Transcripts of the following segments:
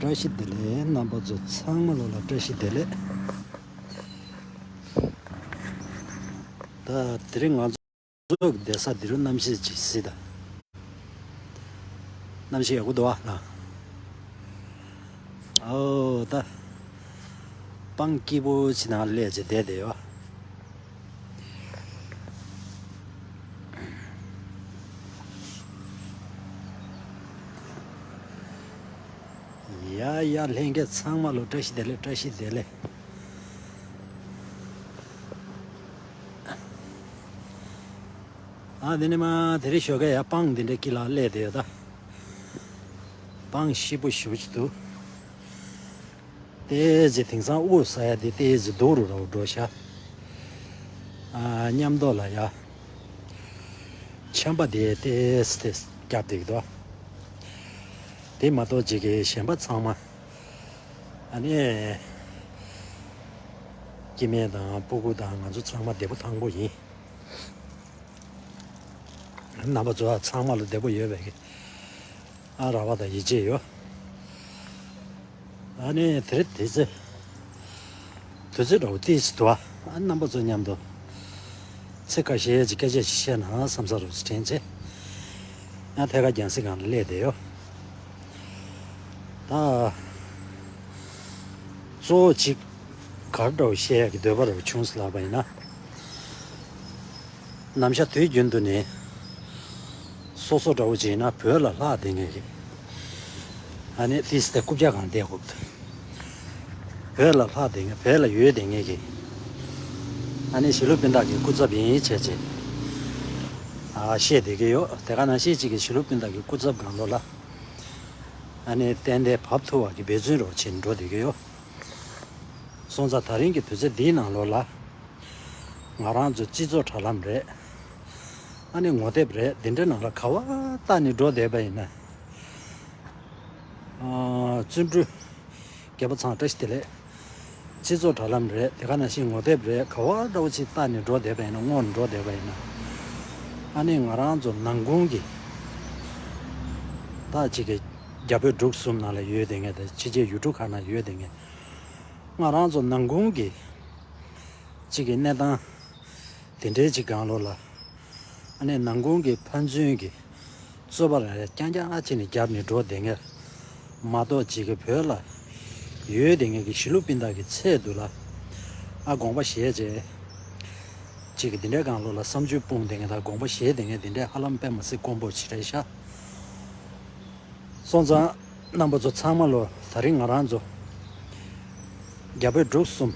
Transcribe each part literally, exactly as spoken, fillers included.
བཀྲ་ཤིས་བདེ་ལེགས། རྣམ་པ་ཚོ་ཚང་མ་ལོ་ལ་བཀྲ་ཤིས་བདེ་ལེགས། ད་དེ་རིང་ང་ཚོ་གི་བསྡད་ས་འདི་རུ་གནམ་གཤིས་ཅིག་གཟིགས་དང་། གནམ་གཤིས་ཡག་པོ་འདུག་ཨ་ལ། ཨོ་ད། སྤང་སྐྱིད་པོ་ཅིག་ནང་སླེབས་བྱས་བསྡད་བསྡད་ཡོད། ཡ་ཡ། ལྷན་རྒྱས་ཚང་མ་ལོ་བཀྲ་ཤིས་བདེ་ལེགས། བཀྲ་ཤིས་བདེ་ལེགས། ཨ་དེ་ནས་མ་དེ་རིང་ཞོགས་ཀས་ཡ་སྤང་འདི་འདྲའི་དཀྱིལ་ལ་སླེབས་བསྡད་ཡོད་ད། སྤང་སྐྱིད་པོ་ཞེ་པོ་ཅིག་འདུག་ཏོག་ཙམ་དེང་སང་དབུགས་ཟ་ཡ་དེ་ཏོག་ཙམ་སྡུག་རུ་རུ་འགྲོ་ཤག་ཨ་མཉམ་དུ་ལ་ཡ། ཆམ་པ་དེ་ཏོག་ཙམ་དེ་རྒྱབ་བསྡད་ཀྱི་འདུག་དེ་མ་གཏོགས་ཅིག་གི་གཞན་པ་ཚང་མ། ཨ་ནི། སྐྱེ་དམན་དང་སྤུ་གུ་དང་ང་ཚོ་ཚང་མ་བདེ་པོ་ཐང་པོ་ཡིན། རྣམ་པ་ཚོ་ཚང་མ་ལ་བདེ་པོ་ཡོད་པའི་གི། ཨ་ར་བ་དང་ཡིད་ཆེས་ཡོད། ཨ་ནི་དེ་རིང་དུས་ཚོད། དུས་ཚོད་འདྲ་བོ་ཏོག་ཙམ་འདུག་ཨ། ཨ་རྣམ་པ་ཚོ་མཉམ་དུ། ཚིག་ཁ་ཤས་ཀྱི་སྐད་ཆ་ཞིག་བཤད་ན་བསམ་ས་རུ་དྲན་ཆེ། ཡང་ཐད་ཀར་རྒྱང་སྲིང་སྒང་ལ་སླེབས་བསྡད་ཡོད། ད། གཙོ་བོ་གཅིག་ག་རེ་འདྲ་བོ་བཤད་ཡག་གི་འདོད་པ་འདྲ་བོ་བྱུང་སོང་ལབ་པ་ཡིན་ན། ནམ་ཞག་དུས་རྒྱུན་དུ་ནས་སོ་སོ་འདྲ་བོ་བྱས་ན་བོད་ལ་ལྷག་བསྡད་མཁན་གྱི། ཨ་ནི་ཏོག་ཙམ་རྐུབ་བཀྱག་སྒང་བསྡད་དགོས། བོད་ལ་ལྷག་བསྡད་མཁན། བོད་ལ་ཡོད་བསྡད་མཁན་གྱི། ཨ་ནི་གཞིས་ལུས་སྤུན་ཟླ་གི་སྐུ་ཚབ་ཡིན་བྱས་བྱས། ཨ་བཤད་བསྡད་ཀྱི་ཡོད། དེ་ག་ནང་བཞིན་གཅིག་གི་གཞིས་ལུས་སྤུན་ཟླ་གི་སྐུ་ཚབ་སྒང་ལོགས་ལ། ཨ་ནི་ཏན་ཏན་བབས་ཐུབ་པ་གི་འབད་བརྩོན་རོགས་བྱེད་འགྲོ་བསྡད་ཀྱི་ཡོད། སོང་ཙང་དེ་རིང་གི་དུས་ཚོད་འདིའི་ནང་ལོགས་ལ། ང་རང་ཚོ་སྤྱི་ཚོགས་དྲ་ལམ་རེད། ཨ་ནི་ངོ་དེབ་རེད། འདི་འདྲའི་ནང་ལ་ག་བ་བལྟས་ནས་འགྲོ་བསྡད་པ་ཡིན་ན། ཨ། བརྩོན་འགྲུས། རྒྱལ་པོ་ཚང་བཀྲ་ཤིས་བདེ་ལེགས། སྤྱི་ཚོགས་དྲ་ལམ་རེད། དེ་ག་ནང་བཞིན་ངོ་དེབ་རེད། ག་བ་འདྲ་བོ་ཅིག་བལྟས་ནས་འགྲོ་བསྡད་པ་ཡིན་ན། སྔོན་འགྲོ་བསྡད་པ་ཡིན་ན། ཨ་ནི་ང་རང་ཚོ་ནང་ཁུལ་གྱི། ད་ཅིག་གི་རྒྱ་བོད་འབྲུག་གསུམ་ནང་ལ་ཡོད་བསྡད་མཁན་དང་། ཕྱི་རྒྱལ་ཡུལ་གྲུ་ཁག་ནང་ཡོད་བསྡད་མཁན། ང་རང་ཚོ་ནང་ཁུལ་གྱི་ཅིག་གི་གནས་སྟངས་དེ་འདྲའི་ཅིག་སྒང་ལོགས་ལ། ཨ་ནི་ནང་ཁུལ་གྱི་ཕན་ཚུན་གྱི་རྩོད་པ་རེ་རེ་རྐྱང་རྐྱང་ཨ་ཅིག་ནས་རྒྱབ་ནས་འགྲོ་བསྡད་མཁན་མ་གཏོགས། ཅིག་གི་བོད་ལ་ཡོད་བསྡད་མཁན་གྱི་གཞིས་ལུས་སྤུན་ཟླ་གི་ཚད་དུ་ལ། ཨ་དགོངས་པ་བཞེས་བྱས། ཅིག་གི་འདི་འདྲའི་སྒང་ལོགས་ལ་བསམ་ཚུལ་སྤུངས་བསྡད་མཁན་དང་དགོངས་པ་བཞེས་བསྡད་མཁན་འདི་འདྲའི་ཧ་ལམ་དཔེ་མི་སྲིད་དཀོན་པོ་ཞིག་རེད་ཤག་སོང་ཙང་། རྣམ་པ་ཚོ་ཚང་མ་ལོ། དེ་རིང་ང་རང་ཚོ་རྒྱ་བོད་འབྲུག་གསུམ་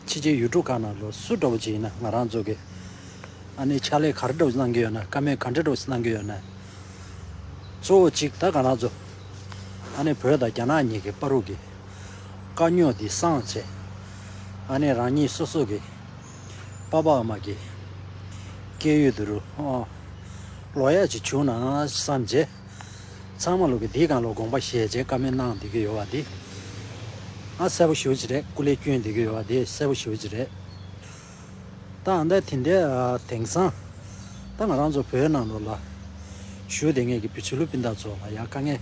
ཕྱི་རྒྱལ་ཡུལ་གྲུ་ཁག་ནང་ལོ་སུ་འདྲ་བོ་ཅིག་ཡིན་ན། ང་རང་ཚོ་གི་ཨ་ནི་ཕྱག་ལས་ག་རེ་འདྲ་བོ་གནང་གི་ཡོད་ན། བཀའ་མོལ་ག་འདྲ་འདྲ་བོ་གནང་གི་ཡོད་ན། གཙོ་བོ་གཅིག་ད་ང་རང་ཚོ་ཨ་ནི་བོད་དང་རྒྱ་ནག་གཉིས་ཀྱི་བར་དུ་གི་དཀའ་རྙོག་འདི་སངས་བྱས། ཨ་ནི་རང་ཉིད་སོ་སོ་གི་པ་ཕ་ཨ་མ་གི་སྐྱེས་ཡུལ་དུ་རུ་ལོག་ཡག་ཅིག་བྱུང་ན་བསམ་བྱས། ཚང་མ་ལོ་གི་འདིའི་སྒང་ལོ་དགོངས་པ་བཞེས་བྱས་བཀའ་མོལ་གནང་བསྡད་ཀྱི་ཡོད་པ་འདི། ཨ་གསལ་པོ་ཞེ་པོ་ཅིག་རེད། སྐུ་ལས་བསྐྱོན་བསྡད་ཀྱི་ཡོད་པ་འདི་གསལ་པོ་ཞེ་པོ་ཅིག་རེད། ད་ཨ་ད་དེ་འདྲའི་དེང་སང་ད་ང་རང་ཚོ་བོད་ནང་ལོགས་ལ་བཞུགས་བསྡད་མཁན་གྱི་བོད་ཕྱི་ལུས་སྤུན་ཟླ་ཚོ་ལ་ཡ་དཀའ་ངལ།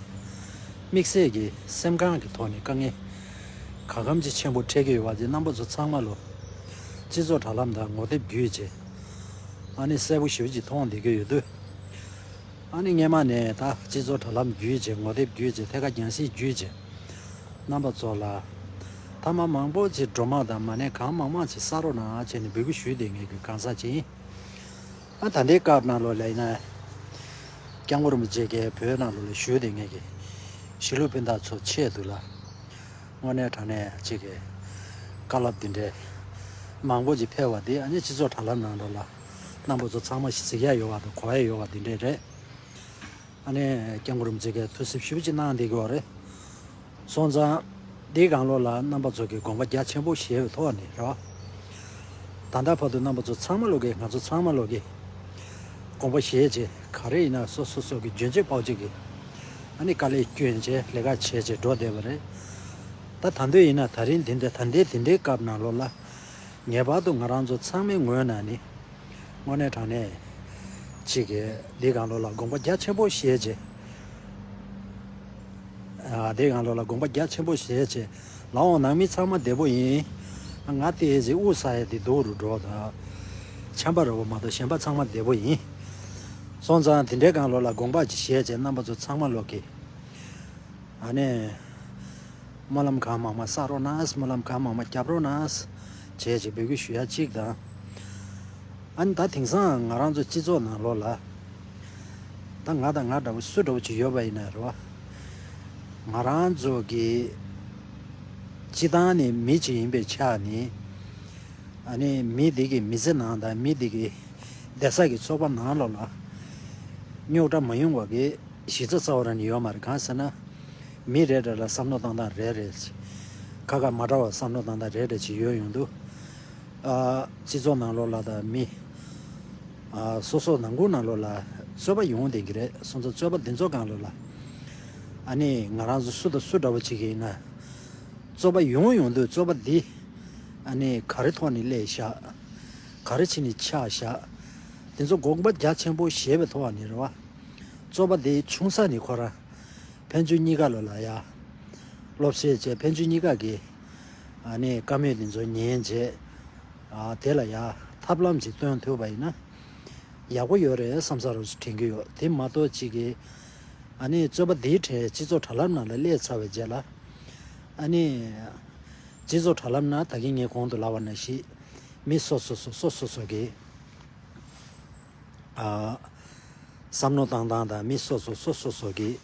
དམིགས་བསལ་གྱི་སེམས་ཁམས་ཀྱི་ཐོག་ནས་དཀའ་ངལ་ག་གམ་ཅིག་ཆེན་པོ་འཕྲད་ཀྱི་ཡོད་པ་འདི་རྣམ་པ་ཚོ་ཚང་མ་ལོ་སྤྱི་ཚོགས་དྲ་ལམ་དང་ངོ་དེབ་བརྒྱུད་བྱས། ཨ་ནི་གསལ་པོ་ཞེ་པོ་ཅིག་མཐོང་བསྡད་ཀྱི་ཡོད་དུས། ཨ་ནི་སྔོན་མ་ནས་ད་སྤྱི་ཚོགས་དྲ་ལམ་བརྒྱུད་བྱས། ངོ་དེབ་བརྒྱུད་བྱས། ཐད་ཀར་རྒྱང་སྲིང་བརྒྱུད་བྱས། རྣམ་པ་ཚོ་ལ་ཐ་མ་མང་པོ་ཅིག་སྒྲོལ་མ་དང་མ་ཎི་གང་མང་མང་ཅིག་བསགས་རོགས་གནང་བྱས་ནས་འབོད་སྐུལ་ཞུས་བསྡད་མཁན་གྱི་གང་ཟག་ཅིག་ཡིན། ཨ་ད་ལྟའི་སྐབས་ནང་ལོགས་ལ་ཡིན་ན། སྐྱབས་མགོན་རིན་པོ་ཆེ་གིས་བོད་ནང་ལོགས་ལ་བཞུགས་བསྡད་མཁན་གྱི་གཞིས་ལུས་སྤུན་ཟླ་ཚོ་ཆེད་དུ་ལ། དངོས་གནས་དྲང་གནས་ཅིག་གི་བཀའ་སློབ་འདི་འདྲའི་མང་པོ་ཅིག་ཕེབས་པ་འདི་ཨ་ནི་སྤྱི་ཚོགས་དྲ་ལམ་ནང་ལོགས་ལ་རྣམ་པ་ཚོ་ཚང་མ་གཟིགས་ཡ་ཡོད་པ་དང་གོ་ཡ་ཡོད་པ་འདི་འདྲས་རེད། ཨ་ནི་སྐྱབས་མགོན་རིན་པོ་ཆེ་གིས་ཐུགས་སེམས་ཞེ་པོ་ཅིག་གནང་བསྡད་ཀྱི་ཡོད་རེད། སོང་ཙང་འདིའི་སྒང་ལོགས་ལ་རྣམ་པ་ཚོ་གིས་དགོངས་པ་རྒྱ་ཆེན་པོ་བཞེས་པའི་ཐོག་ནས་རེད་བ། ད་ལྟ་བར་དུ་རྣམ་པ་ཚོ་ཚང་མ་ལོག་གིས། ང་ཚོ་ཚང་མ་ལོག་གིས་དགོངས་པ་བཞེས་བྱས། ག་རེ་ཡིན་ན་སོ་སོ་སོ་གི་འཇོན་ཆེ་ཕོག་ཆེ་གི་ཨ་ནི་དཀའ་ལས་བསྐྱོན་བྱས་ལས་ཀ་བྱས་བྱས་འགྲོ་བསྡད་པ་རེད། ད་ད་འདོད་ཡིན་ན་ད་རིང་འདི་འདྲ་ད་ལྟའི་འདི་འདྲའི་སྐབས་ནང་ལོགས་ལ་ངེས་པར་དུ་ང་རང་ཚོ་ཚང་མའི་ངོས་ནས་ནི་དངོས་གནས་དྲང་གནས་ཅིག་གི་འདི་སྒང་ལོགས་ལ་དགོངས་པ་རྒྱ་ཆེན་པོ་བཞེས་བྱས། ཨ། དེའི་སྒང་ལོགས་ལ་དགོངས་པ་རྒྱ་ཆེན་པོ་བཞེས་བྱས་ལ་འོང་ནང་མི་ཚང་མ་བདེ་པོ་ཡིན། ང་དེ་ཟིག་དབུགས་ས་ཡ་དེ་སྡུག་རུ་འགྲོ་ད། ཆམ་པ་རོ་བོ་མ་གཏོགས་གཞན་པ་ཚང་མ་བདེ་པོ་ཡིན། སོང་ཙང་དེ་འདྲའི་སྒང་ལོགས་ལ་དགོངས་པ་ཅིག་བཞེས་བྱས་རྣམ་པ་ཚོ་ཚང་མ་ལོག་གི། ཨ་ནི། སྨོན་ལམ་གང་མང་མང་བསགས་རོགས་གནང་། སྨོན་ལམ་གང་མང་མང་རྒྱབ་རོགས་གནང་། བྱས་བྱས་འབོད་སྐུལ་ཞུ་ཡ་གཅིག་དང་། ཨ་ནི་ད་དེང་སང་ང་རང་ཚོ་སྤྱི་ཚོགས་ནང་ལོགས་ལ། ད་ང་དང་ང་འདྲ་བོ་སུ་འདྲ་བོ་ཅིག་ཡོད་པ་ཡིན་ན་རེད་བ། ང་རང་ཚོ་གི་སྤྱི་བཏང་ནས་མི་ཅིག་ཡིན་པའི་ཆ་ནས། ཨ་ནི་མི་དེ་གི་མི་ཚེ་ནང་དང་མི་དེ་གི་བསྡད་ས་གི་ཚོགས་པ་ནང་ལོགས་ལ་རྙོག་དྲ་མ་ཡོང་བ་གི་གཞི་རྩ་རྩ་བ་རང་ནས་ཡོད་མ་རེད། གང་ཟེར་ན། མི་རེ་རེ་ལ་བསམ་བློ་བཏང་སྟངས་རེ་རེ་ཅིག་ཁ་ཁ་མ་འདྲ་བ་བསམ་བློ་བཏང་སྟངས་རེ་རེ་ཅིག་ཡོད་ཡོང་དུས། ཨ། སྤྱི་ཚོགས་ནང་ལོགས་ལ་དང་མི། ཨ། སོ་སོ་ནང་ཁུལ་ནང་ལོགས་ལ་རྩོད་པ་ཡོང་བསྡད་ཀྱི་རེད། སོང་ཙང་རྩོད་པ་འདི་ཚོ་སྒང་ལོགས་ལ། ཨ་ནི་ང་རང་ཚོ་སུ་དང་སུ་འདྲ་བོ་ཅིག་ཡིན་ན། རྩོད་པ་ཡོང་ཡོང་དུས་རྩོད་པ་འདི། ཨ་ནི་ག་རེ་ཐོག་ནས་སླེབས་ཤག་ག་རེ་བྱས་ནས་ཆགས་ཤག་དེ་ཚོ་དགོངས་པ་རྒྱ་ཆེན་པོ་བཞེས་པའི་ཐོག་ནས་རེད་བ། རྩོད་པ་དེ་བྱུང་ས་ནས་ཁོ་རང་། ཕན་ཚུན་གཉིས་ཀ་ལོགས་ལ་ཡ། སློབ་གསོ་བྱས་ཕན་ཚུན་གཉིས་ཀ་གི། ཨ་ནི་བཀའ་མོལ་དེ་ཚོ་ཉན་བྱས། ཨ། དེ་ལ་ཡ་ཐབས་ལམ་ཅིག་སྟོན་ཐུབ་པ་ཡིན་ན། ཡག་པོ་ཡོད་རེད་བསམ་ས་རུ་དྲན་གྱི་ཡོད། དེ་མ་གཏོགས་ཅིག་གི། ཨ་ནི་རྩོད་པ་འདིའི་གྲས་སྤྱི་ཚོགས་དྲ་ལམ་ནང་ལ་སླེབས་ཚར་བའི་རྗེས་ལ། ཨ་ནི། སྤྱི་ཚོགས་དྲ་ལམ་ན་ད་གིན་ངས་གོང་དུ་ལབ་པ་ནང་བཞིན། མི་སོ་སོ་སོ་སོ་སོ་སོ་གི། ཨ། བསམ་བློ་བཏང་སྟངས་དང་མི་སོ་སོ་སོ་སོ་སོ་གི།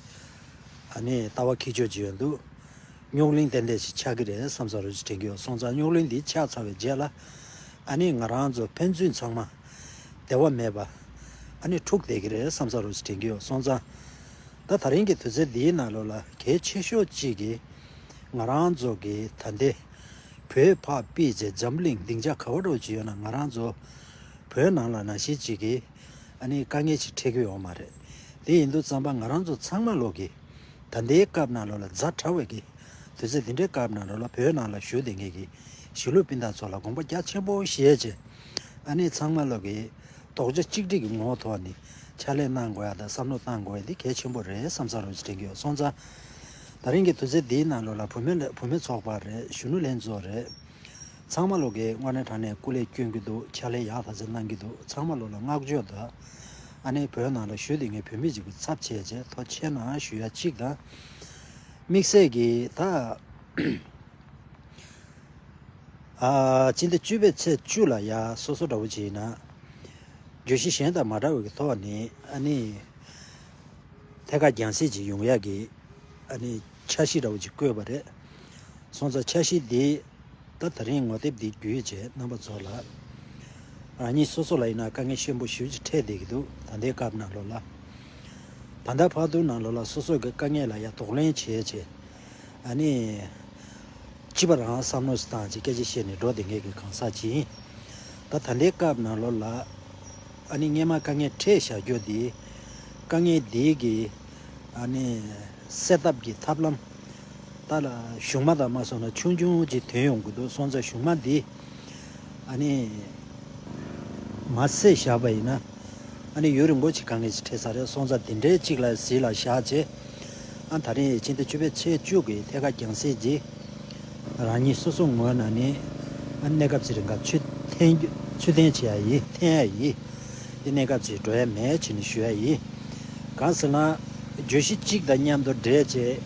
ཨ་ནི་ལྟ་བ་འཁྱེར་ཕྱོགས་ཅིག་ཡོད་འདུག་རྙོག་གླེང་ཏན་ཏན་ཞིག་ཆགས་ཀྱི་རེད་བསམ་ས་རུ་ཅིག་དྲན་གྱི་ཡོད། སོང་ཙང་རྙོག་གླེང་འདི་ཆགས་ཚར་བའི་རྗེས་ལ། ཨ་ནི་ང་རང་ཚོ་ཕན་ཚུན་ཚང་མ། བདེ་བ་མེད་པ། ཨ་ནི་འཁྲུག་བསྡད་ཀྱི་རེད་བསམ་ས་རུ་ཅིག་དྲན་གྱི་ཡོད། སོང་ཙང་། ད་ད་རིང་གི་དུས་ཚོད་འདིའི་ནང་ལོགས་ལ་གལ་ཆེ་ཤོས་གཅིག་གིས། ང་རང་ཚོ་གི་ད་ལྟའི། བོད་ཕར་ཕུད་བྱས་འཛམ་གླིང་སྡིངས་ཆ་ག་བ་འགྲོ་བྱས་ཡོད་ན་ང་རང་ཚོ། བོད་ནང་ལ་ནང་བཞིན་གཅིག་གིས། ཨ་ནི་དཀའ་ངལ་ཅིག་འཕྲད་ཀྱི་ཡོད་མ་རེད། དེ་ཡིན་དུས་ཙམ་པ་ང་རང་ཚོ་ཚང་མ་ལོག་གི། ད་ལྟའི་སྐབས་ནང་ལོགས་ལ་ཛ་དྲག་པའི་གི། དུས་ཚོད་འདི་འདྲའི་སྐབས་ནང་ལོགས་ལ་བོད་ནང་ལ་བཞུགས་བསྡད་མཁན་གི། གཞིས་ལུས་སྤུན་ཟླ་ཚོ་ལ་དགོངས་པ་རྒྱ་ཆེན་པོ་བཞེས་བྱས། ཨ་ནི་ཚང་མ་ལོག་གི། རྡོག་རྩ་གཅིག་སྒྲིལ་གྱི་ངོ་བོ་ཐོག་ནས་ཕྱག་ལས་གནང་དགོས་ཡ་དང་བསམ་བློ་གཏང་དགོས་ཡ་འདི་གལ་ཆེན་པོ་རེད་བསམ་ས་རུ་ཅིག་དྲན་གྱི་ཡོད། སོང་ཙང་། ད་རིང་གི་དུས་ཚོད་འདིའི་ནང་ལོགས་ལ་བུད་མེད་ལ་བུད་མེད་ཚོགས་པ་རེད། གཞོན་ནུ་ལྷན་ཚོགས་རེད། ཚང་མ་ལོག་གི་དངོས་གནས་དྲང་གནས་སྐུ་ལས་བསྐྱོན་གྱི་འདུག་ཕྱག་ལས་ཡག་ཐག་ཆོད་གནང་གི་འདུག་ཚང་མ་ལོག་ལ་བསྔགས་བརྗོད་དང་། ཨ་ནི་བོད་ནང་ལ་བཞུགས་བསྡད་མཁན་བོད་མི་ཅིག་གི་ཚབ་བྱས་བྱས་ཐུགས་རྗེ་ཆེ་གནང་ཞུ་ཡ་གཅིག་དང་། དམིགས་བསལ་གྱིས་ད། ཨ། སྤྱི་ཟླ་བཅུ་པའི་ཚེས་བཅུ་ལ་ཡ་སོ་སོ་འདྲ་བོ་ཅིག་ཡིན་ན། བརྗོད་གཞི་གཞན་དང་མ་འདྲ་བའི་གི་ཐོག་ནས་ཨ་ནི། ཐད་ཀར་རྒྱང་སྲིང་ཅིག་ཡོང་ཡ་གི། ཨ་ནི་འཆར་གཞི་འདྲ་བོ་ཅིག་བཀོད་པ་རེད། སོང་ཙང་འཆར་གཞི་འདི། ད་ད་རིང་ངོ་དེབ་འདི་བརྒྱུད་བྱས་རྣམ་པ་ཚོ་ལ། རང་ཉིད་སོ་སོ་ལ་ཡིན་ན་དཀའ་ངལ་ཆེན་པོ་ཞེ་པོ་ཅིག་འཕྲད་བསྡད་ཀྱི་འདུག་ད་ལྟའི་སྐབས་ནང་ལོགས་ལ། ད་ལྟ་བར་དུ་ནང་ལོགས་ལ་སོ་སོ་གི་དཀའ་ངལ་ལ་ཡ་གདོང་ལེན་བྱས་བྱས། ཨ་ནི། སྤྱི་པ་རང་བསམ་བློ་ཞིག་བཏང་བྱས་སྐད་ཆ་བཤད་ནས་འགྲོ་བསྡད་མཁན་གྱི་གང་ཟག་ཅིག་ཡིན། ད་ད་ལྟའི་སྐབས་ནང་ལོགས་ལ། ཨ་ནི་སྔས་མ་དཀའ་ངལ་འཕྲད་བཞག་རྒྱུ་དེ། དཀའ་ངལ་དེ་གི། ཨ་ནི། སེལ་ཐབས་ཀྱི་ཐབས་ལམ། ད་ལ་གཞུག་མ་དང་མ་སོང་ན་ཆུང་ཆུང་ཅིག་ཐོན་ཡོང་གི་འདུག་སོང་ཙང་གཞུག་མ་འདི། ཨ་ནི། མ་སེལ་བཞག་པ་ཡིན་ན། ཨ་ནི་ཡུན་རིང་པོ་ཅིག་དཀའ་ངལ་ཅིག་འཕྲད་ས་རེད། སོང་ཙང་འདི་འདྲའི་ཅིག་ལ་གཟིགས་ལ་བཞག་བྱས། ཨ་ད་རིང་སྤྱི་ཟླ་བཅུ་པའི་ཚེས་བཅུ་གི་ཐད་ཀར་རྒྱང་སྲིང་རྗེས། རང་ཉིད་སོ་སོ་ངོས་ནས་ནི། ཨ་གནས་སྐབས་ཅིག་རིང་ག་ཚུལ་འཐེན་ཚུལ་འཐེན་བྱེད་ཡ་ཡིན། འཐེན་ཡ་ཡིན། དེ་གནས་སྐབས་ཅིག་འགྲོ་ཡ་མེད་ཅེས་ནས་ཞུ་ཡ་ཡིན། གང་ཟེར་ན། བརྗོད་གཞི་གཅིག་དང་མཉམ་དུ་འབྲེལ་བྱས།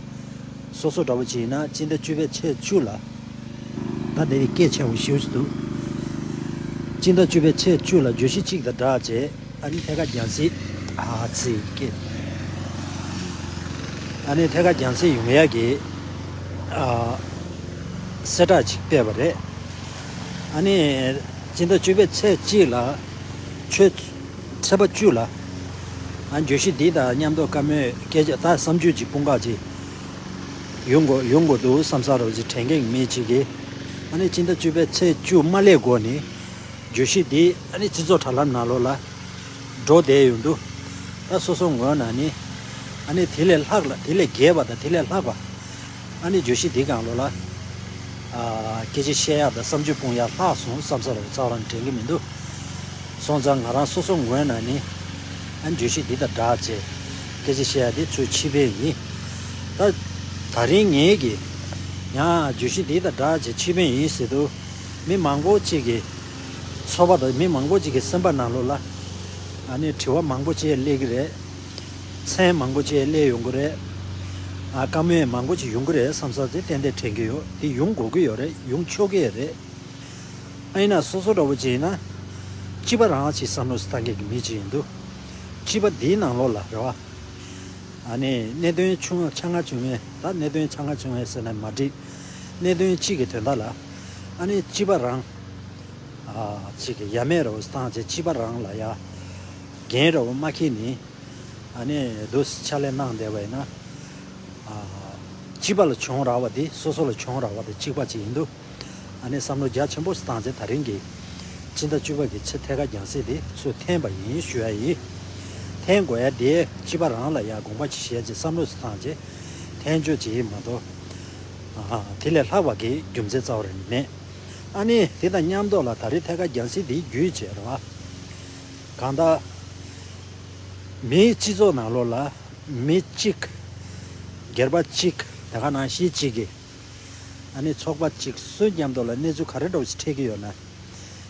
སོ་སོ་འདྲ་བོ་ཅིག་ཡིན་ན་སྤྱི་ཟླ་བཅུ་པའི་ཚེས་བཅུ་ལ། ད་དེ་རིང་སྐད་ཆེ་བོ་ཞེ་པོ་ཅིག་འདུག་སྤྱི་ཟླ་བཅུ་པའི་ཚེས་བཅུ་ལ་བརྗོད་གཞི་གཅིག་དང་སྦྲགས་བྱས། ཨ་ནི་ཐད་ཀར་རྒྱང་སྲིང་། ཨ་ཙི་ཀེ། ཨ་ནི་ཐད་ཀར་རྒྱང་སྲིང་ཡོང་ཡག་གི། ཨ། གསལ་བསྒྲགས་ཅིག་སྤེལ་བ་རེད། ཨ་ནི། སྤྱི་ཟླ་བཅུ་པའི་ཚེས་གཅིག་ལ། ཆུ། ཚེས་པ་བཅུ་ལ། ཨ། བརྗོད་གཞི་འདི་དང་མཉམ་དུ་བཀའ་མོལ་སྐད་ཆ་ད་བསམ་ཚུལ་ཅིག་དཔུང་ཁག་ཅིག་ཡོང་དགོས་ཡོང་དགོས་འདུག་བསམ་ས་རོ་ཅིག་དྲན་མཁན་མི་ཅིག་གིས། ཨ་ནི་སྤྱི་ཟླ་བཅུ་པའི་ཚེས་བཅུ་མ་སླེབས་གོང་ནས། བརྗོད་གཞི་འདི་ཨ་ནི་སྤྱི་ཚོགས་དྲ་ལམ་ནང་ལོགས་ལ་འགྲོ་བསྡད་ཡོང་དུས། ད་སོ་སོ་ངོས་ནས་ནི་ཨ་ནི་དེ་ལས་ལྷག་ལ་དེ་ལས་རྒྱས་པ་དང་དེ་ལས་ལྷག་པ། ཨ་ནི་བརྗོད་གཞི་འདི་སྒང་ལོགས་ལ་ཨ་སྐད་ཆ་བཤད་ཡག་དང་བསམ་ཚུལ་སྤུངས་ཡག་ལྷག་སོང་བསམ་ས་རེད། རྩ་བ་རང་དྲན་གྱི་མི་འདུག་སོང་ཙང་ང་རང་སོ་སོ་ངོས་ནས་ནི་ཨ་ནི་བརྗོད་གཞི་འདི་དང་སྦྲགས་བྱས་སྐད་ཆ་བཤད་ཡག་འདི་ཚུལ་ཕྱིན་པ་ཡིན། ད་ ད་རིང་ངེད་ཀྱི་ཡང་བརྗོད་གཞི་འདི་དང་སྦྲགས་བྱས་ཕྱི་པན་ཡིན་ཟེར་དུས། མི་མང་པོ་ཅིག་གི་ཚོར་བ་དང་མི་མང་པོ་ཅིག་གི་སེམས་པ་ནང་ལོགས་ལ། ཨ་ནི་དྲི་བ་མང་པོ་ཅིག་སླེབས་ཀྱི་རེད། མཚན་མང་པོ་ཅིག་སླེབས་ཡོང་གི་རེད། ཨ་བཀའ་མོལ་མང་པོ་ཅིག་ཡོང་གི་རེད་བསམ་ས་དེ་ཏན་ཏན་དྲན་གྱི་ཡོད། དེ་ཡོང་དགོས་ཀྱི་ཡོད་རེད། ཡོང་ཆོག་གི་རེད། ཨ་ཡིན་ན་སོ་སོ་འདྲ་བོ་ཅིག་ཡིན་ན། སྐྱིད་པ་རང་ཅིག་བསམ་བློ་བཏང་མཁན་གྱི་མི་ཅིག་ཡིན་དུས། སྐྱིད་པ་འདིའི་ནང་ལོགས་ལ་རེད་བ། ཨ་ནི་གནད་དོན་ཆུང་ཆ་ང་ཆུང་ངེ་ད་གནད་དོན་ཆ་ང་ཆུང་ངེ་ཟེར་ན་མ་འགྲིག་གནད་དོན་གཅིག་གི་དོན་དག་ལ། ཨ་ནི་སྐྱིད་པ་རང་། ཨ་གཅིག་གི་ཡ་མེད་རོ་བཏང་བྱས་སྐྱིད་པ་རང་ལ་ཡ། འགན་རོ་མ་འཁྱེར་ནི། ཨ་ནི་འདུག་ཕྱག་ལས་གནང་བསྡད་པ་ཡིན་ན། ཨ་སྐྱིད་པ་ལ་བྱུང་རག་པ་དེ་སོ་སོ་ལ་བྱུང་རག་པ་དེ་གཅིག་པ་ཅིག་ཡིན་དུས། ཨ་ནི་བསམ་བློ་རྒྱ་ཆེན་པོ་བཏང་བྱས་ད་རིང་གི་སྤྱི་ཟླ་བཅུ་པ་གི་ཚེས་ཐད་ཀར་རྒྱང་སྲིང་དེ་ཚུར་འཐེན་པ་ཡིན་ཞུ་ཡ་ཡིན། འཐེན་དགོས་ཡ་དེ་སྤྱི་པ་རང་ལ་ཡ་དགོངས་པ་ཅིག་བཞེས་བྱས་བསམ་བློ་ཞིག་བཏང་བྱས་འཐེན་ཆོག་ཅིག་ཡིན་མ་གཏོགས། ཨ་དེ་ལས་ལྷག་པ་གི་རྒྱུ་མཚན་རྩ་བ་རེ་མེད། ཨ་ནི་དེ་དང་མཉམ་དུ་ལ་ད་རེས་ཐད་ཀར་རྒྱང་སྲིང་དེའི་བརྒྱུད་བྱས་རེད་བ། གང་ལྟར། མིའི་སྤྱི་ཚོགས་ནང་ལོགས་ལ་མི་གཅིག་སྒེར་པ་གཅིག་དེ་ག་ནང་བཞིན་གཅིག་གིས། ཨ་ནི་ཚོགས་པ་གཅིག་སུ་མཉམ་དུ་ལ་གནས་ཚུལ་ག་རེ་འདྲ་བོ་ཞིག་འཕྲད་ཀྱི་ཡོད་ན།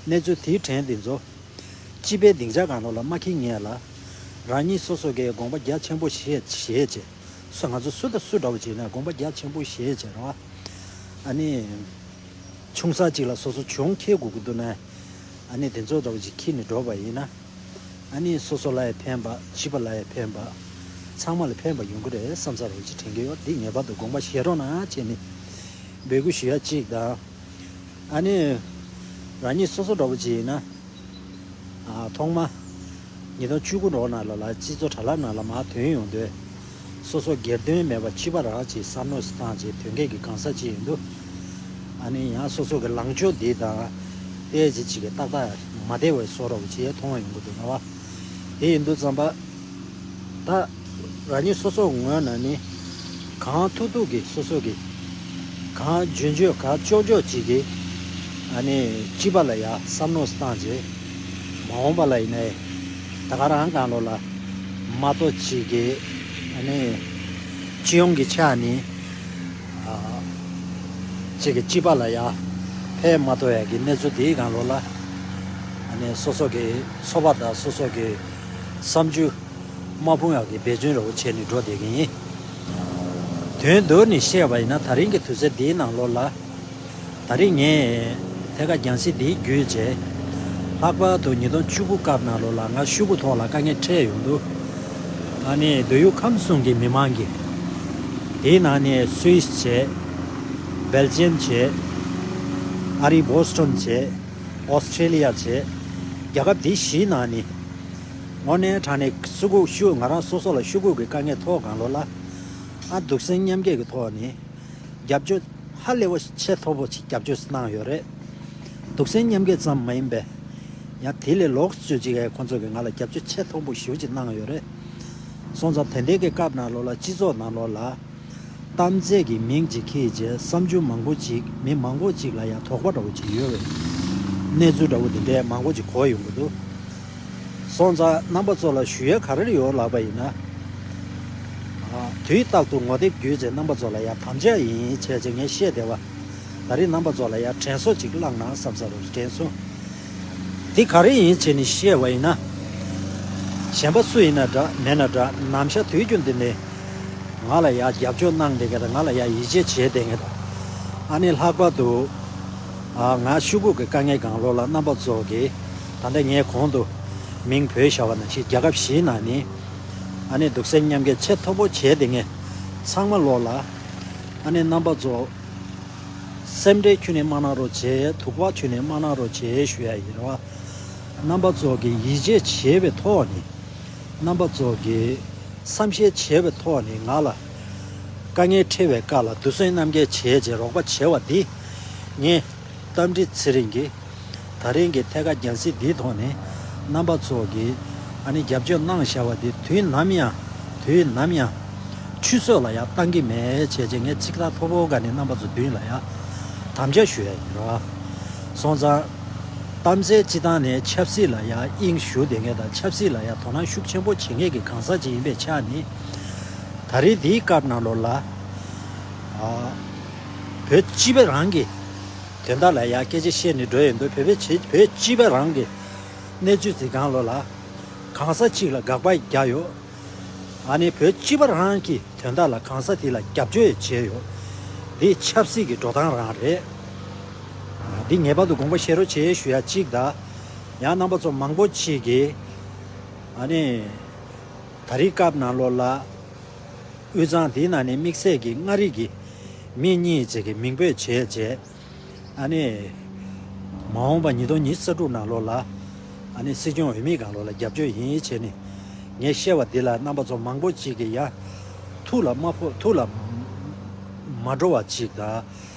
གནས་ཚུལ་དེའི་དྲན་དེ་ཚོ། སྤྱི་པའི་སྡིངས་ཆ་སྒང་ལོགས་ལ་མ་འཁྱེར་ངེས་ལ། རང་ཉིད་སོ་སོ་གིས་དགོངས་པ་རྒྱ་ཆེན་པོ་བཞེས་བཞེས་བྱས། སུ་ང་ཚོ་སུ་དང་སུ་འདྲ་བོ་བྱས་ན་དགོངས་པ་རྒྱ་ཆེན་པོ་བཞེས་བྱས་རེད་བ། ཨ་ནི། ཆུང་ས་གཅིག་ལ་སོ་སོ་གྱོང་འཁྱེར་དགོས་ཀྱི་འདུག་ན། ཨ་ནི་དེ་ཚོ་འདྲ་བོ་ཅིག་འཁྱེར་ནས་འགྲོ་བ་ཡིན་ན། ཨ་ནི་སོ་སོ་ལ་ཡང་ཕན་པ་སྤྱི་པ་ལ་ཡང་ཕན་པ། ཚང་མ་ལ་ཕན་པ་ཡོང་གི་རེད་བསམ་ས་འདྲ་བོ་ཅིག་དྲན་གྱི་ཡོད། འདི་ངེས་པར་དུ་དགོངས་པ་བཞེས་རོགས་གནང་བྱས་ནས་འབོད་སྐུལ་ཞུ་ཡ་གཅིག་དང་། ཨ་ནི། རང་ཉིད་སོ་སོ་འདྲ་བོ་ཅིག་ཡིན་ན། ཨ་ཐོག་མ། ཉིས་སྟོང་བཅུ་དགུ་ལོ་ནང་ལ་ལ་སྤྱི་ཚོགས་དྲ་ལམ་ནང་ལ་མར་ཐོན་ཡོང་དུས། སོ་སོ་སྒེར་དོན་མེད་པར་སྤྱི་པ་རང་གཅིག་བསམ་བློ་ཞིག་བཏང་བྱས་ཐོན་མཁན་གྱི་གང་ཟག་ཅིག་ཡིན་དུས། ཨ་ནི་ཡང་སོ་སོ་གི་ལངས་ཕྱོགས་འདི་དང་། ཏོག་ཙམ་ཅིག་གི་ཏག་ཏག་མ་བདེ་བའི་བཟོ་འདྲ་བོ་ཅིག་མཐོང་བ་ཡོང་གི་འདུག་ན་བ། དེ་ཡིན་དུས་ཙམ་པ། ད། རང་ཉིད་སོ་སོ་ངོས་ནས་ནི། གང་ཐུབ་ཐུབ་ཀྱིས་སོ་སོ་གི། གང་འཇོན་འཇོན་གང་ལྕོགས་ལྕོགས་ཅིག་གིས། ཨ་ནི་སྤྱི་པ་ལ་ཡ་བསམ་བློ་བཏང་རྗེས། མ་འོངས་པ་ལ་ཡིན་ནའི། ད་ག་རང་གང་ལོ་ལ། མ་གཏོགས་ཅིག་གིས། ཨ་ནི། སྤྱི་ཡོངས་ཀྱི་ཆ་ནས། ཨ། ཅིག་གི་སྤྱི་པ་ལ་ཡ། ཕན་མ་ཐོགས་ཡ་གི་གནས་ཚུལ་དེའི་གང་ལོ་ལ། ཨ་ནི་སོ་སོ་གི་ཚོར་བ་དང་སོ་སོ་གི་བསམ་ཚུལ། མ་ཕུང་ཡག་གི་འབད་བརྩོན་རེ་བ་བྱས་ནས་འགྲོ་བསྡད་ཀྱི་ཡིན། དོན་མདོར་ནས་བཤད་པ་ཡིན་ན་ད་རིང་གི་དུས་ཚོད་འདིའི་ནང་ལོགས་ལ། ད་རིང་ངས་ཐད་ཀར་རྒྱང་སྲིང་འདིའི་བརྒྱུད་བྱས། ལྷག་པར་དུ་ཉིས་སྟོང་བཅུ་དགུ་སྐབས་ནང་ལོགས་ལ་ང་ཤོག་གུ་ཐོག་ལ་དཀའ་ངལ་འཕྲད་ཡོང་དུས། ཨ་ནི་འདོད་ཡུལ་ཁམས་གསུམ་གྱི་མི་མང་གིས། དེའི་ནང་ནས་སུད་སི་བྱས། སྦེལ་ཇམ་བྱས། ཨ་རིའི་བྷོ་སི་ཊོན་བྱས། ཨོ་སི་ཊྲེ་ལི་ཡ་བྱས། རྒྱལ་ཁབ་འདི་བཞིའི་ནང་ནས། དངོས་གནས་དྲང་གནས་སུ་གུ་ཤུ་ང་རང་སོ་སོ་ལ་ཤོག་གུ་གི་དཀའ་ངལ་ཐོག་གང་ལོ་ལ། ཨ་སྡུག་སྲན་མཉམ་སྐྱེད་ཀྱི་ཐོག་ནས། རྒྱབ་སྐྱོར་ཧ་ལས་པ་ཆེས་མཐོ་པོ་ཞིག་རྒྱབ་སྐྱོར་གནང་ཡོད་རེད། སྡུག་སྲན་མཉམ་སྐྱེད་ཙམ་མ་ཡིན་པའི། ཡང་དེ་ལས་ལོགས་སུ་ཅིག་གིས་ཁོང་ཚོ་གིས་ང་ལ་རྒྱབ་སྐྱོར་ཆེས་མཐོ་པོ་ཞེ་པོ་ཅིག་གནང་ཡོད་རེད། སོང་ཙང་དེ་འདྲའི་གི་སྐབས་ནང་ལོགས་ལ་སྤྱི་ཚོགས་ནང་ལོགས་ལ། གཏམ་ཚད་ཀྱི་མིང་ཅིག་ཁྱེར་རྗེས་བསམ་ཚུལ་མང་པོ་ཅིག་མི་མང་པོ་ཅིག་ལ་ཡང་དོགས་པ་འདྲ་བོ་ཅིག་ཡོད་པའི་གནས་ཚུལ་འདྲ་བོ་དེ་འདྲའི་མང་པོ་ཅིག་གོ་ཡོང་གི་འདུག་སོང་ཙང་རྣམ་པ་ཚོ་ལ་ཞུ་ཡས་ག་རེ་ཡོད་ལབ་པ་ཡིན་ན། ཨ། དུས་རྟག་ཏུ་ངོ་དེབ་བརྒྱུད་བྱས་རྣམ་པ་ཚོ་ལ་ཡང་དམ་བཅའ་ཡིན་བྱས་བྱས་ངས་བཤད་བསྡད་པ། ད་རེས་རྣམ་པ་ཚོ་ལ་ཡང་དྲན་གསོ་ཅིག་བསླངས་ན་བསམ་ས་རུ་དྲན་སོང་། འདི་ག་རེ་ཡིན་བྱས་ནས་བཤད་པ་ཡིན་ན། གཞན་པ་སུ་ཡིན་ན་འདྲ་མེད་ན་འདྲ་ནམ་ཞག་དུས་རྒྱུན་འདི་ནས། ང་ལ་ཡང་རྒྱབ་སྐྱོར་གནང་བསྡད་མཁན་དང་ང་ལ་ཡང་ཡིད་ཆེས་བྱས་བསྡད་མཁན་དང་། ཨ་ནི་ལྷག་པར་དུ། ཨ། ང་ཤོག་གུ་གི་དཀའ་ངལ་སྒང་ལོགས་ལ་རྣམ་པ་ཚོ་གིས་ད་ལྟ་ངས་གོང་དུ་མིང་བོས་བཞག་པ་ནང་བཞིན་རྒྱལ་ཁབ་བཞིའི་ནང་ནས་ཨ་ནི་སྡུག་སྲན་མཉམ་སྐྱེད་ཆེས་མཐོ་པོ་བྱས་བསྡད་མཁན་ཚང་མ་ལོགས་ལ། ཨ་ནི་རྣམ་པ་ཚོ་སེམས་ཁྲལ་ཁྱོན་ནས་མ་གནང་རོགས་བྱེད། དུག་པ་ཁྱོན་ནས་མ་གནང་རོགས་བྱེད་ཞུ་ཡ་ཡིན་རེད་བ། རྣམ་པ་ཚོ་གིས་ཡིད་ཆེས་བྱས་པའི་ཐོག་ནས། རྣམ་པ་ཚོ་གིས་བསམ་ཤེས་བྱས་པའི་ཐོག་ནས་ང་ལ་དཀའ་ངལ་འཕྲད་པའི་སྐབས་ལ་སྡུག་སྲན་མཉམ་སྐྱེད་བྱས་རྗེས་རོགས་པ་བྱས་པ་འདི། ངས་རྟ་མགྲིན་ཚེ་རིང་གིས་ད་རིང་གི་ཐད་ཀར་རྒྱང་སྲིང་འདིའི་ཐོག་ནས་རྣམ་པ་ཚོ་གིས་ཨ་ནི་རྒྱབ་སྐྱོར་གནང་བཞག་པ་འདི་དུས་ནམ་ཡང་དུས་ནམ་ཡང་ཆུད་ཟོས་ལ་ཡང་བཏང་གི་མེད་བྱས་རྗེས་ངས་ཚིག་ཐག་མཐོ་པོ་བཀའ་ནས་རྣམ་པ་ཚོ་མདུན་ལ་ཡང་དམ་བཅའ་ཞུ་ཡ་ཡིན་རོགས། སོང་ཙང་། གཏམ་གསལ་སྤྱི་བཏང་ནས་ཆབ་སྲིད་ལ་ཡང་དབྱིངས་ཞུགས་བསྡད་མཁན་དང་ཆབ་སྲིད་ལ་ཡང་དོ་སྣང་ཤུགས་ཆེན་པོ་བྱེད་མཁན་གྱི་གང་ཟག་ཅིག་ཡིན་པའི་ཆ་ནས། ད་རེས་འདིའི་སྐབས་ནང་ལོགས་ལ། བོད་སྤྱི་པ་རང་གི་དོན་དག་ལ་ཡ་སྐད་ཆ་བཤད་ནས་འགྲོ་ཡོད་འདུག་བོད་པའི་བྱེད་བོད་སྤྱི་པ་རང་གི་གནས་ཚུལ་ཅིག་སྒང་ལོགས་ལ་གང་ཟག་ཅིག་ལ་དགག་པ་རྒྱག་ཡོད། ཨ་ནི་བོད་སྤྱི་པ་རང་གི་དོན་དག་ལ་གང་ཟག་དེ་ལ་རྒྱབ་སྐྱོར་བྱས་ཡོད། འདི་ཆབ་སྲིད་ཀྱི་འགྲོ་སྟངས་རང་རེད། འདི་ངེས་པར་དུ་དགོངས་པ་བཞེས་རོགས་བྱེད་ཞུ་ཡ་གཅིག་དང་། ཡང་རྣམ་པ་ཚོ་མང་པོ་ཅིག་གིས་ཨ་ནི་ད་རེས་སྐབས་ནང་ལོགས་ལ་དབུས་གཙང་འདིའི་ནང་ནས་དམིགས་བསལ་གྱི་མངའ་རིས་ཀྱི་མི་གཉིས་ཅིག་གིས་མིང་འབོད་བྱས་རྗེས། ཨ་ནི་མ་འོངས་པ་ཉིས་སྟོང་ཉི་ཤུ་རྩ་དྲུག་ནང་ལོགས་ལ་ཨ་ནི་སྲིད་སྐྱོང་འོས་མིའི་སྒང་ལོགས་ལ་རྒྱབ་སྐྱོར་ཡིན་བྱས་ནས་ངས་བཤད་པ་འདི་ལ་རྣམ་པ་ཚོ་མང་པོ་ཅིག་གིས་ཡང་ཐུགས་ལ་མ་ཕོག་ཐུགས་ལ་མ་འགྲོ་བ་ཅིག་དང་།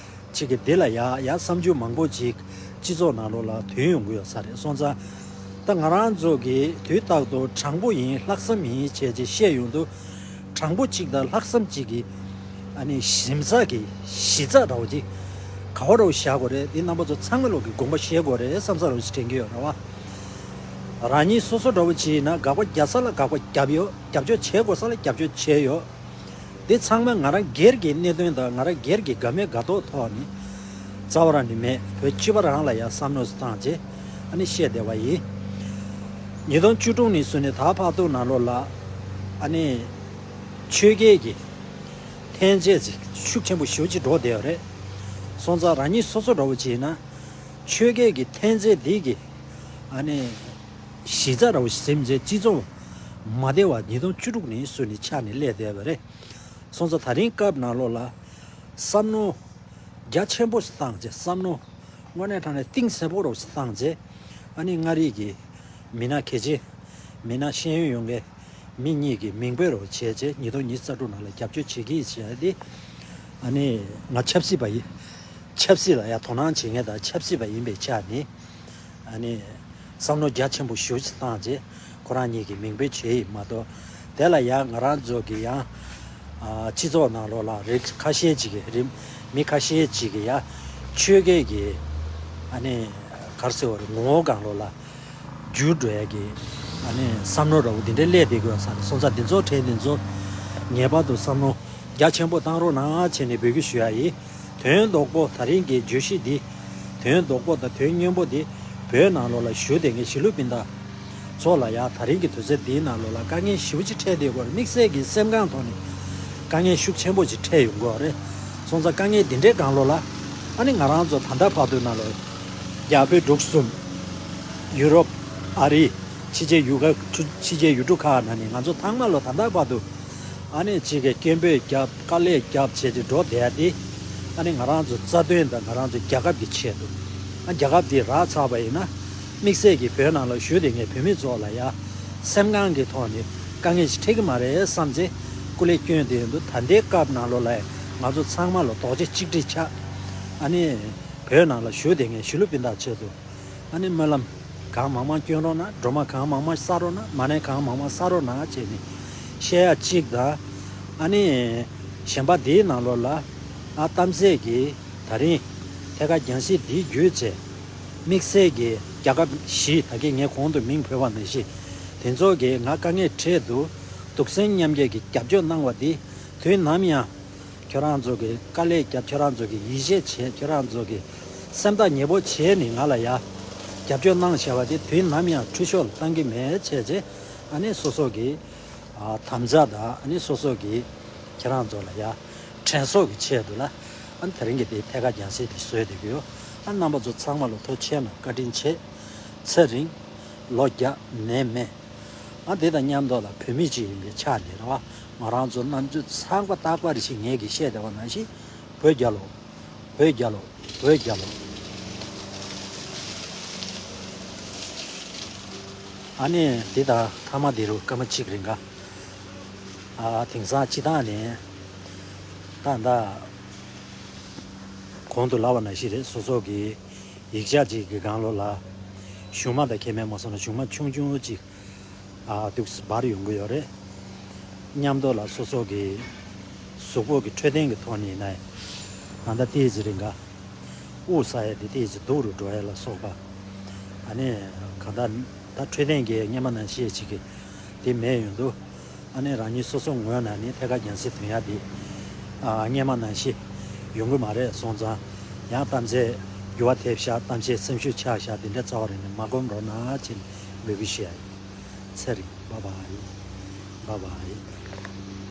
ཅིག་གིས་འདི་ལ་ཡང་ཡང་བསམ་ཚུལ་མང་པོ་ཅིག་སྤྱི་ཚོགས་ནང་ལོགས་ལ་ཐོན་ཡོང་གི་ཡོད་ས་རེད། སོང་ཙང་ད་ང་རང་ཚོ་གིས་དུས་རྟག་ཏུ་དྲང་པོ་ཡིན་ལྷག་བསམ་ཡིན་བྱས་རྗེས་བཤད་ཡོང་དུས། དྲང་པོ་གཅིག་དང་ལྷག་བསམ་གཅིག་གི་ཨ་ནི་ཞིམ་ཚགས་ཀྱི་གཞི་རྩ་འདྲ་བོ་ཅིག་ག་བ་འདྲ་བོ་བཞག་དགོས་རེད། འདི་རྣམ་པ་ཚོ་ཚང་མ་ལོག་གི་དགོངས་པ་བཞེས་དགོས་རེད་བསམ་ས་འདྲ་བོ་ཅིག་དྲན་གྱི་ཡོད་རེད་བ། རང་ཉིད་སོ་སོ་འདྲ་བོ་ཅིག་ཡིན་ན་དགག་པ་རྒྱག་ས་ལ་དགག་པ་རྒྱབ་ཡོད། རྒྱབ་སྐྱོར་བྱེད་དགོས་ས་ལ་རྒྱབ་སྐྱོར་བྱས་ཡོད། འདི་ཚང་མ་ང་རང་སྒེར་གྱི་གནད་དོན་དང་ང་རང་སྒེར་གྱི་དགའ་མོས་དགའ་མདོག་ཐོག་ནས་རྩ་བ་རང་ནས་མེད། བོད་སྤྱི་པ་རང་ལ་ཡང་བསམ་བློ་བཏང་རྗེས་ཨ་ནི་བཤད་བསྡད་པ་ཡིན། ཉིས་སྟོང་བཅུ་དྲུག་ནས་བཟུང་ནས་ད་བར་དུ་ནང་ལོགས་ལ་ཨ་ནི་ཆོས་བརྒྱད་ཀྱི་འཐེན་འཛིན་ཅིག་ཤུགས་ཆེན་པོ་ཞེ་པོ་ཅིག་འགྲོ་བསྡད་ཡོད་རེད། སོང་ཙང་རང་ཉིད་སོ་སོ་འདྲ་བོ་ཅིག་ཡིན་ན་ཆོས་བརྒྱད་ཀྱི་འཐེན་འཛིན་འདི་གི་ཨ་ནི་གཞི་རྩ་འདྲ་བོ་ཞིག་ཟིན་རྗེས་སྤྱི་ཚོགས་མ་བདེ་བ་ཉིས་སྟོང་བཅུ་དྲུག་ནས་བཟུང་ནས་ཆགས་ནས་སླེབས་བསྡད་པ་རེད། སོང་ཙང་ད་རིང་སྐབས་ནང་ལོགས་ལ་བསམ་བློ་རྒྱ་ཆེན་པོ་ཞིག་བཏང་རྗེས་བསམ་བློ་དངོས་གནས་དྲང་གནས་གཏིང་ཟབ་པོ་རུ་ཞིག་བཏང་རྗེས་ཨ་ནི་མངའ་རིས་ཀྱི་མི་སྣ་གལ་ཆེ་མི་སྣ་ཤེས་ཡོན་ཡོད་མཁན་མི་གཉིས་ཀྱིས་མིང་འབོད་རུ་བྱས་རྗེས་ཉིས་སྟོང་ཉི་ཤུ་རྩ་དྲུག་ནང་ལ་རྒྱབ་སྐྱོར་བྱེད་ཀྱི་ཡིན་ཟེར་ཏེ་ཨ་ནི་ང་ཆབ་སྲིད་པ་ཡིན། ཆབ་སྲིད་ལ་ཡང་དོ་སྣང་བྱེད་མཁན་དང་ཆབ་སྲིད་པ་ཡིན་པའི་ཆ་ནས་ཨ་ནི་བསམ་བློ་རྒྱ་ཆེན་པོ་ཞེ་པོ་ཅིག་བཏང་རྗེས་ཁོ་རང་གཉིས་ཀྱིས་མིང་འབོད་བྱས་ཡིན་མ་གཏོགས། དེ་ལ་ཡང་ང་རང་ཚོ་གི་ཡང་ཨ་སྤྱི་ཚོགས་ནང་ལོགས་ལ་རིགས་ཁ་ཤས་ཅིག་གིས་རིམ་མི་ཁ་ཤས་ཅིག་གིས་ཡང་ཆོས་བརྒྱད་ཀྱི་ཨ་ནི་ག་རེ་ཟེར་བ་རེད། ངོ་བོ་སྒང་ལོགས་ལ་འགྱུར་འགྲོ་ཡ་གི་ཨ་ནི་བསམ་བློ་འདྲ་བོ་འདི་འདྲ་སླེབས་བསྡད་ཀྱི་ཡོད་ས་རེད། སོང་ཙང་འདི་ཚོ་གྲས་འདི་ཚོ་ངེས་པར་དུ་བསམ་བློ་རྒྱ་ཆེན་པོ་བཏང་རོགས་གནང་བྱས་ནས་འབོད་སྐུལ་ཞུ་ཡ་ཡིན། དོན་རྡོག་པོ་ད་རིང་གི་བརྗོད་གཞི་འདི་དོན་རྡོག་པོ་དང་དོན་སྙིང་པོ་འདི་བོད་ནང་ལོགས་ལ་བཞུགས་བསྡད་མཁན་གཞིས་ལུས་སྤུན་ཟླ་ཚོ་ལ་ཡང་ད་རིང་གི་དུས་ཚོད་འདིའི་ནང་ལོགས་ལ་དཀའ་ངལ་ཞེ་པོ་ཅིག་འཕྲད་བསྡད་ཡོད་རེད། དམིགས་བསལ་གྱི་སེམས་ཁམས་ཐོག་ནས་དཀའ་ངལ་ཤུགས་ཆེན་པོ་ཅིག་འཕྲད་ཡོང་གི་ཡོད་རེད། སོང་ཙང་དཀའ་ངལ་འདི་འདྲའི་སྒང་ལོགས་ལ་ཨ་ནི་ང་རང་ཚོ་ད་ལྟ་བར་དུ་ནང་ལོགས་རྒྱ་བོད་འབྲུག་གསུམ། ཡུ་རོབ། ཨ་རི། ཕྱི་རྒྱལ་ཡུལ་ཁག་ཕྱི་རྒྱལ་ཡུལ་གྲུ་ཁག་ནང་ནས་ང་ཚོ་ཚང་མ་ལོ་ད་ལྟ་བར་དུ་ཨ་ནི་གཅིག་གིས་སྐད་འབོད་རྒྱབ་དཀའ་ལས་རྒྱབ་བྱས་ཏེ་འགྲོ་བསྡད་ཡ་དེ་ཨ་ནི་ང་རང་ཚོ་རྩ་དོན་དང་ང་རང་ཚོ་རྒྱལ་ཁབ་ཀྱི་ཆེད་དུ་ཨ་རྒྱལ་ཁབ་དེ་རག་ཚར་བ་ཡིན་ན་དམིགས་བསལ་གྱིས་བོད་ནང་ལ་བཞུགས་བསྡད་མཁན་བོད་མི་ཚོ་ལ་ཡ་སེམས་ཁམས་ཀྱི་ཐོག་ནས་དཀའ་ངལ་ཞིག་འཕྲད་ཀྱི་མ་རེད་བསམ་ཚེ་སྐུ་ལས་བསྐྱོན་བསྡད་ཡོད་འདུག་ད་ལྟའི་སྐབས་ནང་ལོགས་ལ་ང་ཚོ་ཚང་མ་ལ་རྡོག་རྩ་གཅིག་སྒྲིལ་ཆགས་ཨ་ནི་བོད་ནང་ལ་བཞུགས་བསྡད་མཁན་གཞིས་ལུས་སྤུན་ཟླ་ཆེད་དུ། ཨ་ནི་སྨོན་ལམ་གང་མང་མང་སྐྱོན་རོགས་གནང་། སྒྲོལ་མ་གང་མང་མང་བསགས་རོགས་གནང་། མ་ཎི་གང་མང་མང་བསགས་རོགས་གནང་བྱས་ནས་བཤད་ཡ་གཅིག་དང་། ཨ་ནི་གཞན་པ་དེའི་ནང་ལོགས་ལ་ཨ་གཏམ་ཚད་ཀྱིས་ད་རིང་ཐད་ཀར་རྒྱང་སྲིང་འདིའི་བརྒྱུད་བྱས་དམིགས་བསལ་གྱི་རྒྱལ་ཁབ་བཞི་ད་གིན་ངས་གོང་དུ་མིང་འབོད་པ་ནང་བཞིན་དེ་ཚོ་གིས་ང་དཀའ་ངལ་འཕྲད་འདུག་འདུག་སེམས་མཉམ་སྐྱེད་ཀྱི་རྒྱབ་སྐྱོར་གནང་བ་འདི་དུས་ནམ་ཡང་། ཁྱོད་རང་ཚོ་གི་དཀའ་ལས་བརྒྱབ། ཁྱོད་རང་ཚོ་གི་ཡིད་ཆེས་བྱས། ཁྱོད་རང་ཚོ་གི་སེམས་ཐག་ཉེ་པོ་བྱས་ནས་ང་ལ་ཡ་རྒྱབ་སྐྱོར་གནང་བྱས་པ་དེ་དུས་ནམ་ཡང་འཁྲུལ་ཤོར་བཏང་གི་མེད་བྱས་རྗེས་ཨ་ནི་སོ་སོ་གི་ཨ་དམ་བཅའ་དང་ཨ་ནི་སོ་སོ་གི་ཁྱེད་རང་ཚོ་ལ་ཡ་དྲན་གསོ་གི་ཆེད་དུ་ལ་ཨ་ནི་དེ་རིང་གི་དེ་ཐད་ཀར་རྒྱང་སྲིང་དེ་བཟོས་བསྡད་ཀྱི་ཡོད། ཨ་རྣམ་པ་ཚོ་ཚང་མ་ལ་ཐུགས་རྗེ་ཆེ་གནང་། བཀའ་དྲིན་ཆེ། ཚེ་རིང་། ལོ་བརྒྱ་ནད་མེད། ཨ་དེ་དང་མཉམ་དུ་ལ་བོད་མི་གཅིག་ཡིན་པའི་ཆ་ནས་རེད་བ། ང་རང་ཚོ་ནམ་རྒྱུན་ཚང་པ་རྟག་པར་ཞིག་ངས་ཀྱིས་བཤད་བསྡད་པ་ནང་བཞིན་བོད་རྒྱལ་ལོ། བོད་རྒྱལ་ལོ། བོད་རྒྱལ་ལོ། ཨ་ནི་དེ་དང་ཐ་མ་དེ་རུ་སྐར་མ་གཅིག་རིང་ག་ཨ་དེང་སང་སྤྱི་བཏང་ནས་ད་ད་གོང་དུ་ལབ་པ་ནང་བཞིན་རེད། སོ་སོ་གི་ཡིག་ཆ་གཅིག་གི་སྒང་ལོགས་ལ་གཞུང་མ་དང་ཁེ་མེད་མ་སོང་ན་གཞུང་མ་ཆུང་ཆུང་གཅིག་ཨ་འདུག་སེ་འབར་ཡོང་གི་ཡོད་རེད། མཉམ་དུ་ལ་སོ་སོ་གི་གཟུགས་པོ་གི་འཕྲོད་བསྟེན་གི་ཐོག་ནས་ཡིན་ན་ད་ལྟ་ཏོག་ཙམ་རིང་ག་དབུགས་ས་ཡ་དེ་ཏོག་ཙམ་སྡུག་རུ་འགྲོ་ཡ་ལ་སོགས་པ། ཨ་ནི་གང་ལྟར་ད་འཕྲོད་བསྟེན་གི་སྔོན་མ་ནང་བཞིན་ཅིག་གི་དེ་མེད་ཡོང་དུས། ཨ་ནི་རང་ཉིད་སོ་སོ་ངོས་ནས་ནི་ཐད་ཀར་རྒྱང་སྲིང་ཐོན་ཡ་དེ་ཨ་སྔོན་མ་ནང་བཞིན་ ཡོང་གི་མ་རེད། སོང་ཙང་ཡང་གཏམ་ཚེ་འགྱུར་བ་ཐེབས་ཤག་གཏམ་བཤད་སེམས་ཤུགས་ཆག་ཤག་དེ་འདྲ་རྩ་བ་རེད་ནས་མ་སྒོམ་རོགས་གནང་བྱས་ནས་འབོད་སྐུལ་ཞུ་ཡ་ཡིན། ཚེ་རིང་། བཱའི་བཱའི། བཱའི་བཱའི།